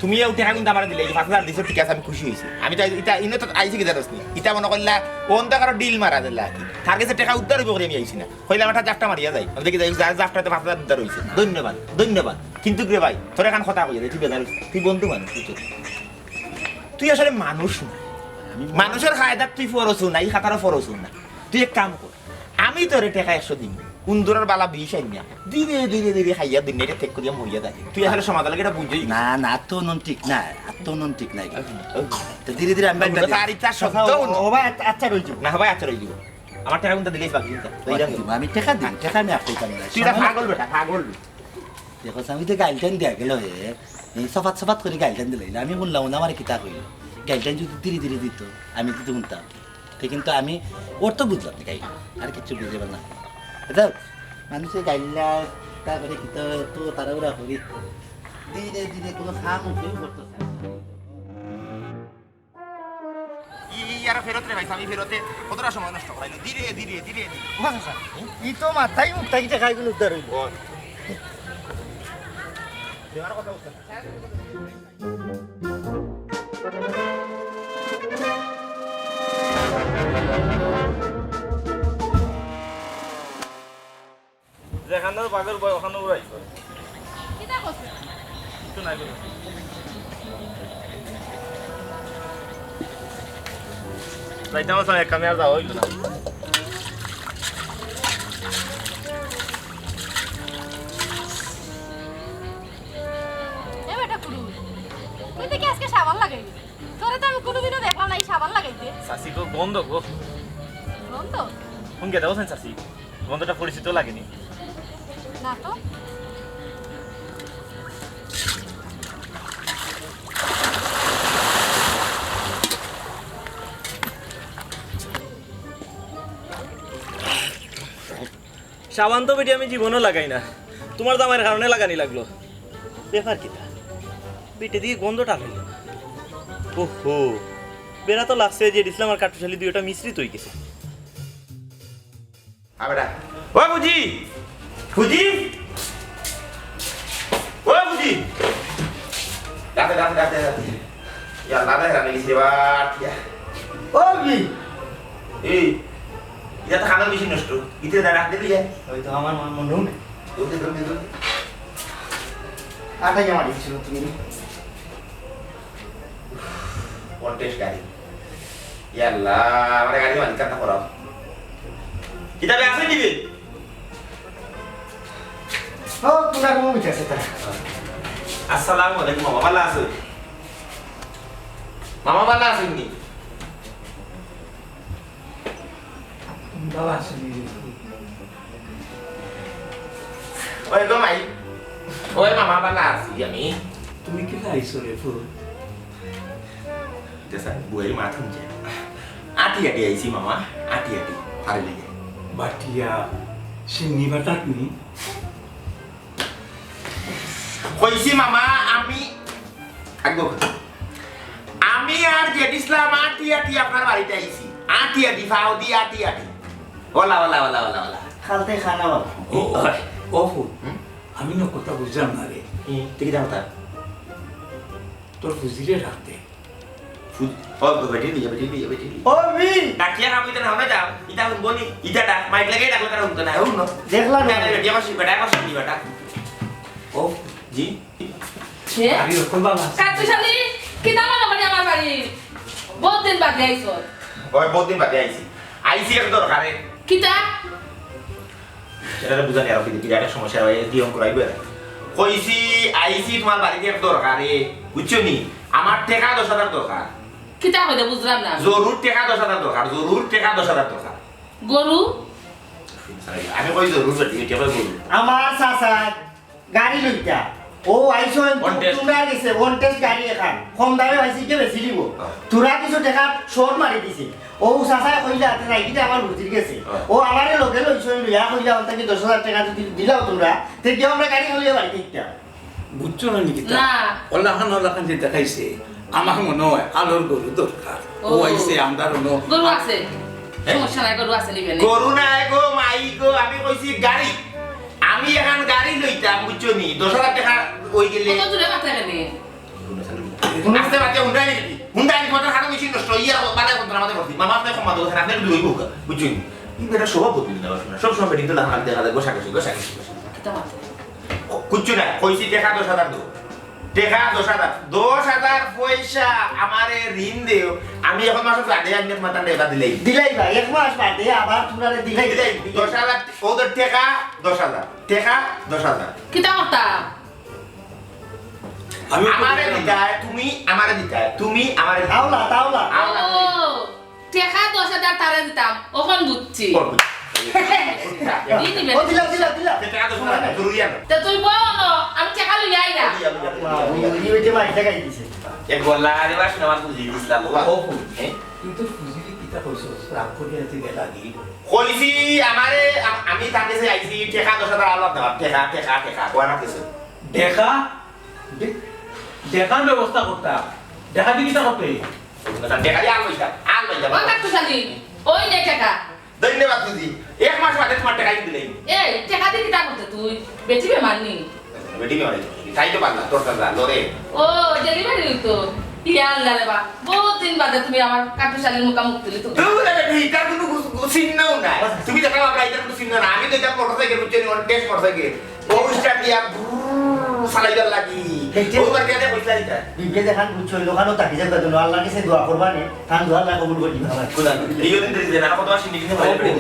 তুমি এই টেকা কিন্তু আমার দিলে, এই পাঁচ হাজার দিছো, ঠিক আছে, আমি খুশি হইছি। আমি তো ইতা ইনো তো আইছি কি জানোস নি? ইতা মনে করলা, অন্ধকারও ডিল মারা দিলা আর কি। তার কাছে টেকা উদ্ধার হইব করে আমি আইছি না। কইলাম একটা জাফটা মারিয়া যাই। আমি দেখি যাই, যা জাফটাতে পাঁচ হাজার উদ্ধার হইছে। ধন্যবাদ, ধন্যবাদ। কিন্তু রে ভাই, তোর এখন কথা কইয়া দে, তুই বেজার হইছিস। তুই বন্ধু মানুষ, তুই তো। তুই আসলে মানুষ না। আমি মানুষের কায়দাত তুই ফরস না, এই খাতারও ফরস না। তুই এক কাম কর, আমি তোরে টেকা একশো দিমু, উন্দুরের বালা বিষ আনিয়া, ধীরে ধীরে ধীরে খাইয়া দুনিয়াটা ত্যাগ করিয়া মরিয়া যায়। তুই আসলে সমাজ লাগে এটা বুঝেই না, না, আত্মহনন ঠিক না, আত্মহনন ঠিক না। তো ধীরে ধীরে আমি বাদ দিই। তার ইচ্ছা সত্ত্বেও না। ও ভাই, আচ্ছা, আচ্ছা, রই যাবো। না ভাই, আচ্ছা, রই যাবো। আমার টেকা কিন্তু দিলেই বাকি কিন্তু। ওই দেখো। আমি টেকা দিই, টেকা আমি আর পাইতাম না। তুই এটা পাগল বেটা, পাগল। দেখো, আমি তো গাইল টাইন দিয়া গেল হে। এই সফাত সফাত করে গাইল টাইন দিলে। আমি শুনলাম না, আমার কিতা কইল। গাইল টাইন যদি ধীরে ধীরে দিত, আমি যদি শুনতাম। তো কিন্তু আমি ওর তো বুঝলাম না গাইল। আর কিচ্ছু বুঝে না। যাক, মানুষের গাইল্লা, তারপরে কিতা তো তাড়াহুড়া করি। ধীরে ধীরে কোনো কাম উঠেই করতেছে না। ইয়া ফেরত রে ভাই, আমি ফেরতে কতটা সময় নষ্ট করাইলো। ধীরে, ধীরে, ধীরে, ধীরে। ও চাচা, ই তো মাথায় মুখ থাকি টেকা ইগুন উদ্ধার অইলো। বল। দেওয়ার কথা উদ্ধার। যেখানো বাঘর ভয়, ওখানো উড়াই করে। কিতা করছে? একটু নাই করে। যাইতাম আসলে এক কামে আর যাওয়া অইলো না। এ বেটা কুরু, তুই দেখি আজকে সাবান লাগাইলি। তোরে তো আমি কোনোদিনও দেখলাম না এই সাবান লাগাইতে। চাচি গো, গন্ধ গো। গন্ধ? কোন গেদা বলছেন চাচি? গন্ধটা পরিচিত লাগেনি। না তো। সাবান তো বেটি আমি জীবনও লাগাই না, তোমার জামাইর কারণে লাগানি লাগলো। ব্যাপার কিতা? বেটি দিয়া গন্ধটা লইল না। ওহো, বেড়া তো লাগছে যে ইসলাম আর কাট্টুশালী দুইটা মিশ্রিত হয়ে গেছে। আ বেটা। ও বুঝি! বুঝি! ও বুঝি! ডাকে, ডাকে, ডাকে, ডাকে। ইয়া, আল্লাহ, রাখে, রাখে, গেছি রে, বাট, ইয়া। ও বি! এই, ইটা তো খানার মেশিন নষ্ট। ইতে দা রাখ দিবি, ইয়া। ওই তো আমার মন, মন হুন। দৌড় দে, দৌড় দে, দৌড় দে। আটা জমা দিচ্ছিল তুমি। কন্টেস্ট গাড়ি। ইয়াল্লা, আমার গাড়ি মালিক কান্না করাও। কিতাবে আছে নিবে? ও, তোমার রুম আছে তারা। আসসালামু আলাইকুম, মামা, ভালা আছো? মামা, ভালা আছেন নি? বাবা আসেনি রে। ওই গো মাই, ওই মামা, ভালা আছি আমি। তুমি কিলা আইছো রে ফুল? এটা স্যার, বুয়াই মা থামছে। আটি আটি আইছি মামা, আটি আটি, ফারে লেগে। বাটিয়া, সিন্নি বাটাত নি? কইছি মামা, আমি, আগো কথা। আমি আর জেড ইসলাম আটি আটি আপনার বাড়িতে আইছি। আটি আটি, ফাও দি আটি আটি। OLA, OLA, OLA, OLA, OLA. খালতে খানা বাবা। ও, ও, ও ফুল, হুম? আমি না কথা বুঝলাম না রে। হুম, তুই কি জানতা? তোর ফুজিরে রাখতে। ফুল, ও, বেটি লিয়া, বেটি লিয়া, বেটি লিয়া। ও, বি! ডাকিয়া খাবো, ইতা না, আমরা যাও। ইতা হুনবো নি? ইতা ডাক, মাইক লাগাই ডাকলে তারা হুনতো না, হুনো? দেখলাম না। না, না, বেটি, আমার শুনবে, ডাক, আমার শুনবে, বেটা। ও, জি? কে? আরে, ও, বাবা। কাট্টুশালী, কিতা মনে করি আমার বাড়ি? বহুত দিন বাদে আইছো। ওই, বহুত দিন বাদে আইছি। আইছি এক দরকারে। কিতা? এটারে বুঝানি আরো বিরাট এক সমস্যা হয়, কি অঙ্ক রাখবে? কইছি, আইছি তোমার বাড়িতে এক দরকারে, বুঝছো নি? আমার টেকা দশ হাজার দরকার। কিতা কইলে বুঝলাম না। জরুর টেকা দশ হাজার দরকার, জরুর টেকা দশ হাজার দরকার। গরু? আমি কই জরুর বেটি, এটা কই গরু? আমার চাচা গাড়ি লইতা। ও আইসো, ওয়ান টেস্ট। তোমরা গেছে, ওয়ান টেস্ট গাড়ি এখান। কম দামে পাইছি, কে বেশি দিব? হ্যাঁ। তোরা কিছু টেকা শর্ট মারি দিছে। ও চাচায় কইলা, "আতে যাই কিতা আমার বুঝির গেছে।" হ্যাঁ। ও আমারে লগে লইছো, লইয়া কইলা, "ওটা কি দশ হাজার টেকা যদি দিলাও তোমরা, তে কি আমরা গাড়ি খালি বাড়ি থাকতাম?" বুঝছো না নি কিতা? না। ওলাখান, ওলাখান যে দেখাইছে, আমার মনে হয় আলোর গরু দরকার। ও। ও আইছে, আমরা রনো। গরু আছে। হ্যাঁ? সমস্যা নাই, গরু আছে, নিবেন। গরু নাই গো, মাই গো, আমি কইছি গাড়ি। আমি এখন গাড়ি লইতাম, বুঝছো নি? দশ হাজার টেকা ওই গেলে। কত জোরে মাত্রা কেন? আস্তে মাতে হুন্ডা আনি দিবি। হুন্ডা আনি তোমার হারো মেশিন নষ্ট হইয়া বালা বন্ধুরা আমাদের করছি। মামা আপনি ক্ষমা দেবো, আপনি একটু দূরই হোক, বুঝছো নি? কিন্তু এটা স্বভাব বদলি না, সব সময় বেটিং তো লাখান দেখা যায়, গোসা গোসি, গোসা গোসি, গোসা। কিতা মাত্রা? ও, কিচ্ছু না, কইছি টেকা দশ হাজার দেবো। টেকা দশ হাজার, দশ হাজার পয়সা আমারে ঋণ দেও। আমি এখন মাসে বাদে আনলে মাথা নেবা দিলেই। দিলাই ভাই, এক মাস বাদে আবার তোমরা দিলাই। দিলাই, দশ হাজার, ওদের টেকা দশ হাজার, টেকা দশ হাজার। কিতা কথা? আমি আমারে দিতায়, তুমি আমারে দিতায়, তুমি আমারে দিতায়। আওলা, তাওলা। আওলা। ও, টেকা দশ হাজার তারে দিতাম, অখন বুঝছি। কোন বুঝছি? ই নিবে। ও, দিলা, দিলা, দিলা। তে টেকা দশ হাজার না, জরুরি আর না। তে তুই বল না, আমি টেকা লই আই না। লইয়া, লইয়া, লইয়া, লইয়া। এই ওই যে মাইক লাগাই দিছে। এ গলা রে বাস, আমার বুঝি দিছলা, বাবা। ও, হ্যাঁ? তুই তো বুঝলি কিতা কইছস, রাগ করি আছি গেলা দি। কইছি আমারে, আম-, আমি তার কাছে আইছি, টেকা দশ হাজার আলাদা দেওয়ার, টেকা, টেকা, টেকা, কয় না কিছু। দেখা? দে-, দেখার ব্যবস্থা করতাম। দেখা দি কিতা করতে? দেখা দি আর লইতাম, আর ও কাকু শালি, ওই নে টেকা। ধন্যবাদ বুঝি, এক মাস বাদে তুমার টেকা দিলাইমু। এই, টেকা দি কিতা করতে তুই? বেটি বেমার নি? বেটি বেমার অইছে। তাই তো পারলা, তোর কাছে লড়ে। ও, ডেলিভারি অইতো। ইয়া আল্লাহ রে বা, বহুত দিন বাদে তুমি আমার কাকু শালির মুখা মুখ তুলি তুমি। দূর রে বেটি, ইটার কুনু গু-, গু-, চিহ্নও নাই। তুমি যেটা ভাবলা, ইটার কুনু চিহ্ন নাই। আমি তো ইটা মোটরসাইকেল, বুঝছো নি, অন টেস্ট মোটরসাইকেল। ও স্টার্ট দিয়া ভুর চালাইবার লাগি। দেখছি। ও বার কেনে কইছলা ইটা? বিবিয়ে যেখান বুঝছো, ওই দোকানও তাকি যাবে তো, আল্লাহর কাছে দোয়া করবা নে, তান দোয়া আল্লাহ কবুল করি দিবা। খোদা, এই দিন ধরে যে না, কত আসি, নিয়ে ভালো করে।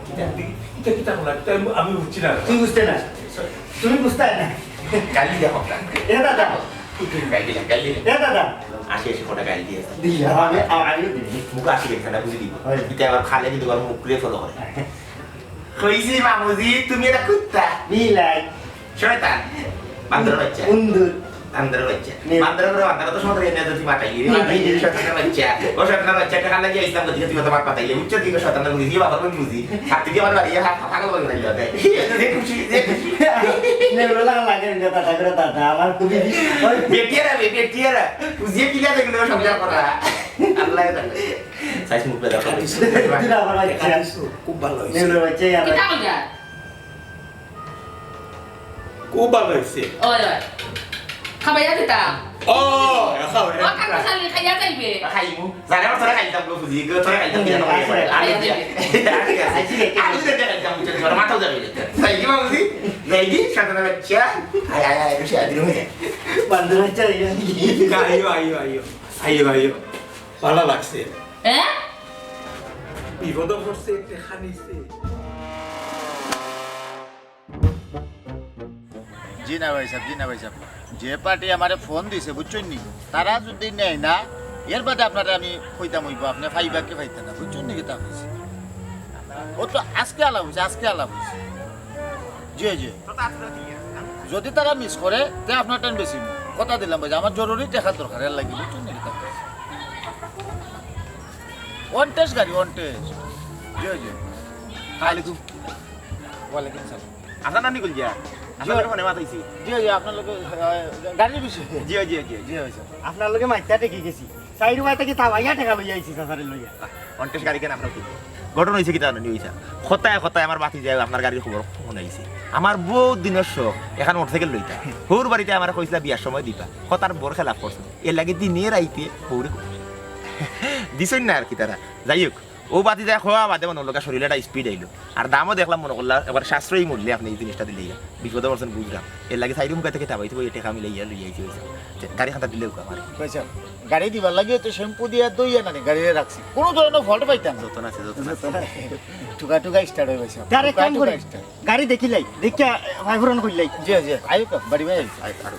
কিতা, কিতা, কিতা বলা? কিতা আমি, আমি বুঝছি না। তুই বুঝতে না? তুমি বুঝতে না? গালি দিয়া কথা। এ দাদা। গালি দিয়া, গালি দিয়া। এ দাদা। আসি, আসি, কটা গালি দিয়া। দিলা, আমি, আমি দিই। মুখ আসি, এখানে বুঝি দিব। হয়। এটা আবার খালে কিন্তু আবার মুখ ঘুরে ফলো করে। কইছি মামুজি, তুমি একটা কুত্তা। বিলাই। শয়তান। বান্দর বাচ্চা। উন্দুর। বান্দর বাচ্চা। নে। বান্দর করে বান্দর তো সমুদ্রে এনে তো তুই মাতাইলি। নে, মাতাইলি। নে। শয়তানের বাচ্চা। ও শয়তানের বাচ্চা, একটা কান্না গিয়ে ইসলাম করতে তুই তো মাত মাতাইলি। বুঝছো তুই তো শয়তান বুঝি, বাবা বুঝি। হাত থেকে আমার বাড়ি, হাত ফাঁকা করে নাই লগে। যে খুশি, যে খুশি। নে, ওরা লাগা লাগে, নে, দাদা করে দাদা, আমার খুবই ওই বেটিয়ারা বে, বেটিয়ারা। বুঝিয়ে কিলা দেখলে সব যা করা। আল্লাহ জানে। সাইজ মুখ বেদা করে। দিন আমার বাচ্চা। খুব ভালো হয়েছে। নে, ওরা বাচ্চা, কিতা কইরা? খুব ভালো হয়েছে। ওই, ওই। খাবাইয়া দিতাম। ও, খাও, ও, কাকু শালি, খাইয়া যাইবে। খাইমু। জানে আমার তোরা খাইতাম গো, বুঝি গো, তোরা খাইতাম, খাইয়া যাইবে। আমি দিয়া। আইছি রে। আমি তো দিয়া খাইতাম, বুঝছো, তোর মাথাও যাবে। তাই কি বাবুজি? যাই কি? সাধারণ বাচ্চা। আয়, আয়, আয়, বেশি আদির হয়ে যায়। বান্দর বাচ্চা হয়ে গেছে। আইও, আইও, আইও। আইও, আইও। ভালো লাগছে। হ্যাঁ? বিপদ পড়ছে, দেখা নিছে। জি না ভাই সাহেব, জি না ভাই সাহেব। যে পার্টি আমারে ফোন দিছে, বুঝছইন নি? তারা যদি নেয় না, এর বাদে আপনারে আমি কইতাম অইবো, আপনে পাইবা কি পাইতা না, বুঝছইন নি কিতা কইছি? ও তো আজকে আলাপ হইছে, আজকে আলাপ হইছে। জি, জি। যদি তারা মিস করে, তে আপনার টাইম বেশি। কথা দিলাম ভাই, আমার জরুরি টেকার দরকার, এর লাগি, বুঝছইন নি কিতা কইছি? ওয়ান টেস্ট গাড়ি, ওয়ান টেস্ট। জি, জি। ওয়ালাইকুম। ওয়ালাইকুম সালাম। আপনার নাম নিকুল গিয়া? আপনার জি। লগে ফোনে মাতাইছি। জি, জি, আপনার লগে, আহ, গাড়ির বিষয়ে। জি, জি, জি। জি, ভাই সাহেব। আপনার লগে মাইতা ঠেকি গেছি। চাইর বাই থাকি তাবাইয়া টেকা লইয়া আইছি চাচারে লইয়া। ওয়ান টেস্ট গাড়ি কেন আপনার কি? ঘটনা হইছে কিতা জানো নি? কথায় কথায় আমার বাতি যায়, আপনার গাড়ির খবর ফোন আইছে। আমার বহুত দিনের শখ, এখন মোটরসাইকেল লইতা। হউর বাড়িতে আমার কইছিলা বিয়ার সময় দিবা। কথার বড় খেলাফ করছে। এর লাগি দিনে রাইতে বউরে দিছইন না আর কি তারা। যাই হোক, ও বাতি যায় খোয়া বাদে মনে হলো শরীরে একটা স্পিড আইলো। আর দামও দেখলাম মনে করলা, এবার সাশ্রয়ী মূল্যে আপনে এই জিনিসটা দিলে বিপদে পড়ছেন বুঝলাম। এর লাগি সাইড মুখে থেকে তাবাই তো টেকা মিলে ইয়া লইয়া আইছি। গাড়ি খাতা দিলেও আমার। কইছে, গাড়ি দিবার লাগি তো শ্যাম্পু দিয়া দইয়া নানি গাড়িরে রাখছি। কোনো ধরনের ফল্ট পাইতাম না। যতন আছে, যতন আছে। টুকা টুকা স্টার্ট হয়ে গেছে। তার এক কাম করি, গাড়ি দেখিলাই, দেখিয়া ভাইফোরন করিলাই। জি, জি, আইও তো, বাড়ি ভাই, আইও, আরো।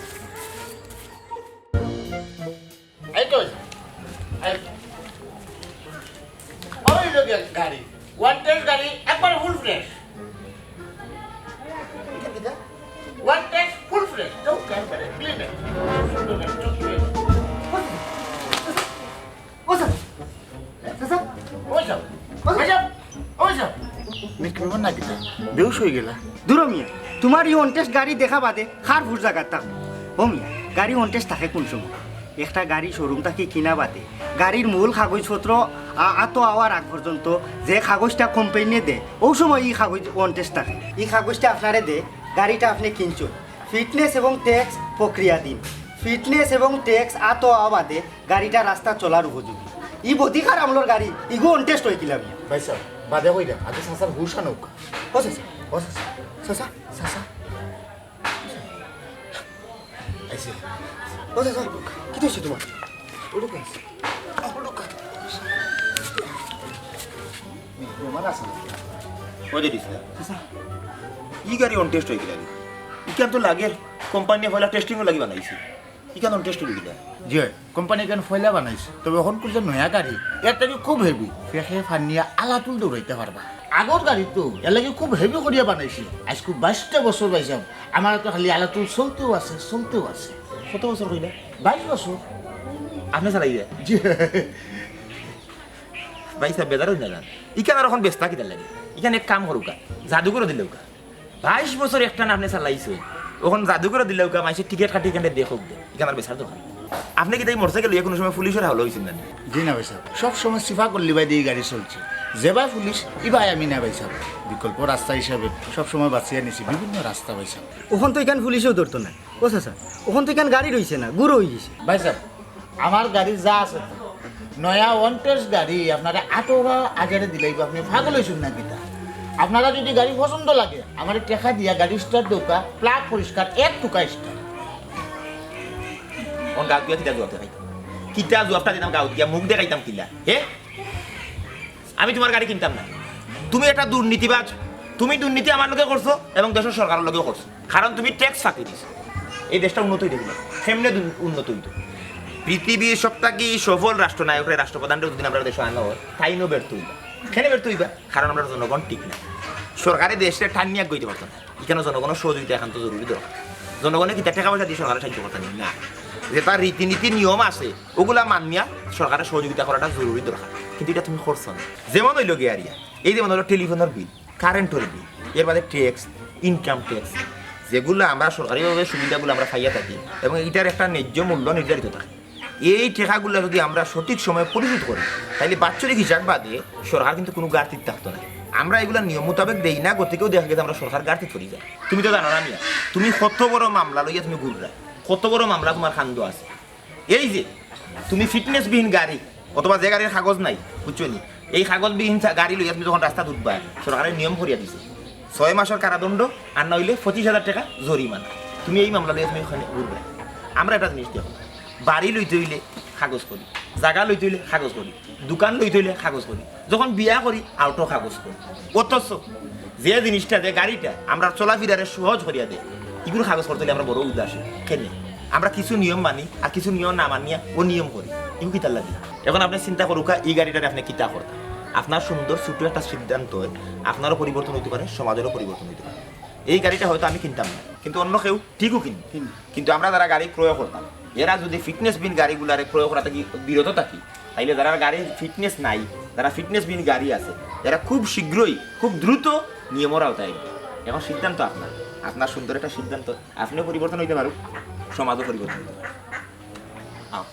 এই তো, এই। ওই লোকে গাড়ি, ওয়ান টেস্ট গাড়ি, একবার full fresh. One test full fresh, চোখ একবারে ক্লিন। সুন্দর করে চোখ ক্লিন। ও স্যার, স্যার, স্যার। ওই স্যার, ওই স্যার, ওই স্যার। মিষ্টি খাইবা না কিতা? বেহুশ হয়ে গেলা। দূর মিয়া, তোমার এই অনটেস্ট গাড়ি দেখা বাদে কার ফুট জাগাত থাকবো? ও মিয়া, গাড়ি অনটেস্ট থাকে কোন সময়? একটা গাড়ি শোরুম থাকি কিনা বাদে গাড়ির মূল কাগজপত্র আ-, আতো আওয়ার আগ পর্যন্ত যে কাগজটা কোম্পানিয়ে দেয়, ওই সময় এই কাগজ অনটেস্ট থাকে। এই কাগজটা আপনারে দে, গাড়িটা আপনি কিনছো, ফিটনেস এবং ট্যাক্স প্রক্রিয়াধীন। ফিটনেস এবং ট্যাক্স আতো আওয়া বাদে গাড়িটা রাস্তা চলার উপযোগী। ই বদিকার আমলর গাড়ি, ইগু অনটেস্ট হয়ে কিলাম। ভাই সাহেব, বাদে কইরা, আগে চাচার হুশ আনউক। ও চাচা, ও চাচা, চাচা, চাচা। আইছে। ও চাচা, কিতা হইছে তোমার? উঠুক, উঠুক। আমার আছে না। ওই যে দিছে। চাচা। ই গাড়ি অনটেস্ট হয়ে কিলাম। ইখান তো লাগের কোম্পানিয়ে পয়লা টেস্টিংও লাগি বানাইছে। ইখান অনটেস্ট হয়ে কিলাম। জি, কোম্পানি ইখান পয়লা বানাইছে, তবে এখন করছে নয়া গাড়ি, এর থাকি খুব হেভি, ফেকে ফানিয়া আলাতুল দৌড়াইতে পারবা। আগর গাড়ি তো এর লাগি খুব হেভি করিয়া বানাইছে। আইজকু বাইশটা বছর পাইছাম, আমার তো খালি আলাতুল চলতেও আছে, চলতেও আছে। কত বছর কইলা? বাইশ বছর। আপনি চালাইবা? জি। ভাই সাহেব, বেজার হইন না যান। ইখান আর এখন বেচতা কিতার লাগি? ইখান এক কাম করুকা, জাদুঘরো দিলাউকা। বাইশ বছর একটানা আপনি চালাইছইন, এখন জাদুঘরো দিলাউকা, মানষে টিকিট কাটি ইখানটা দেখউক দে, ইখান আর বেচার দরকার নাই। আপনি কিতা ই মোটরসাইকেল লইয়া কুনু সময় পুলিশর হাওলা অইছইন না নি? জি না ভাইসাব, সব সময় সিফা করলি বাই দিয়ে গাড়ি চলছে। যেবায় পুলিশ, ইবায় আমি না ভাইসাব। বিকল্প রাস্তা হিসাবে সব সময় বাছিয়া নিছি বিভিন্ন রাস্তা ভাইসাব। অখন তো ইখান পুলিশেও ধরতো না। ও চাচা, অখন তো ইখান গাড়ি রইছে না, গুরু অই গেছে। ভাইসাব, আমার গাড়ি যা আছে, নয়া ওয়ান টেস্ট গাড়ি আপনারে আঠারো হাজারে দিলাইবো, আপনি পাগল অইছইন না কিতা? আপনারা যদি গাড়ি পছন্দ লাগে, আমারে টেকা দিয়া গাড়ি স্টার্ট দেউক্কা, প্লাগ পরিষ্কার, এক টুকা স্টার্ট। অখন গাউত গিয়া কিতা জুয়াব দেখাইতাম? কিতা জুয়াবটা দিতাম গাউত গিয়া? মুখ দেখাইতাম কিলা? হে? আমি তুমার গাড়ি কিনতাম না। তুমি একটা দুর্নীতিবাজ। তুমি দুর্নীতি আমার লগে করছো এবং দেশর সরকারর লগেও করছো। কারণ তুমি ট্যাক্স ফাঁকি দিছো। এই দেশটা উন্নত অইতো কিলা? কেমনে দু-, উন্নত অইতো? পৃথিবীর সব থাকি সফল রাষ্ট্রনায়করে, রাষ্ট্রপ্রধানরে যদি আমরার দেশো আনা অয়, তাইনও ব্যর্থ অইবা। কেনে ব্যর্থ অইবা? কারণ আমরার জনগণ ঠিক না। সরকারে দেশরে টানিয়া আগাইতে পারতো না। ইখানো জনগণর সহযোগিতা একান্ত জরুরি দরকার। জনগণে কিতা টেকা পয়সা দিয়া সরকাররে সাহায্য করতা নি? না। যেতা রীতিনীতি নিয়ম আছে, ওগুলা মানিয়া সরকাররে সহযোগিতা করাটা জরুরি দরকার। কিন্তু ইটা তুমি করছো না। যেমন অইলো গিয়া আরিয়া, এই যেমন অইলো টেলিফোনর বিল, কারেন্টর বিল, এর বাদে ট্যাক্স, ইনকাম ট্যাক্স, যেগুলা আমরা সরকারিভাবে সুবিধাগুলা আমরা পাইয়া থাকি এবং ইটার একটা ন্যায্য মূল্য নির্ধারিত থাকে। এই টেকাগুলা যদি আমরা সঠিক সময়ে পরিশোধ করি, তাইলে বাৎসরিক হিসাব বাদে সরকার কিন্তু কুনু ঘাটতিত থাকতো না। আমরা এগুলা নিয়ম মোতাবেক দেই না, গতিকেও দেখা গেছে আমরা সরকার ঘাটতিত পড়ি যায়। তুমি তো জানো না মিয়া, তুমি কত বড় মামলা লইয়া তুমি ঘুররায়, কত বড় মামলা তুমার কান্দো আছে। এই যে তুমি ফিটনেসবিহীন গাড়ি অথবা যে গাড়ির কাগজ নাই, বুঝছো নি, এই কাগজবিহীন চা-, গাড়ি লইয়া তুমি যখন রাস্তাত উঠবায়, সরকারে নিয়ম করিয়া দিছে, ছয় মাসর কারাদণ্ড, আর না অইলে পঁচিশ হাজার টেকা জরিমানা। তুমি এই মামলা লইয়া তুমি অখানো ঘুরবায়। আমরা একটা জিনিস দেখো, বাড়ি লইতে অইলে কাগজ করি, জাগা লইতে অইলে কাগজ করি, দোকান লইতে অইলে কাগজ করি, যখন বিয়া করি আউটও কাগজ করি। অথচ যে জিনিসটা, যে গাড়িটা আমরার চলাফিরারে সহজ করিয়া দেয়, ইগুর কাগজ করতে অইলে আমরা বড় উদাসীন। কেনে? আমরা কিছু নিয়ম মানি আর কিছু নিয়ম না মানিয়া অনিয়ম করি। ইগু কিতার লাগি? এখন আপনে চিন্তা করুক্কা, ই গাড়িটারে আপনে কিতা করতা? আপনার সুন্দর ছোট একটা সিদ্ধান্তয় আপনারও পরিবর্তন অইতে পারে, সমাজেরও পরিবর্তন অইতে পারে। এই গাড়িটা হয়তো আমি কিনতাম না, কিন্তু অন্য কেউ ঠিকও কিনবো। কিন্তু আমরা যারা গাড়ি ক্রয় করতাম, এরা যদি ফিটনেসবিহীন গাড়িগুলারে ক্রয় করা থাকি বিরত থাকি, তাইলে যারা গাড়ির ফিটনেস নাই, যারা ফিটনেসবিহীন গাড়ি আছে, এরা খুব শীঘ্রই, খুব দ্রুত নিয়মর আওতায় আইবো। এখন সিদ্ধান্ত আপনার, আপনার সুন্দর একটা সিদ্ধান্ত। আপনিও পরিবর্তন অইতে পারুক, সমাজও পরিবর্তন অইতে পারুক। আও।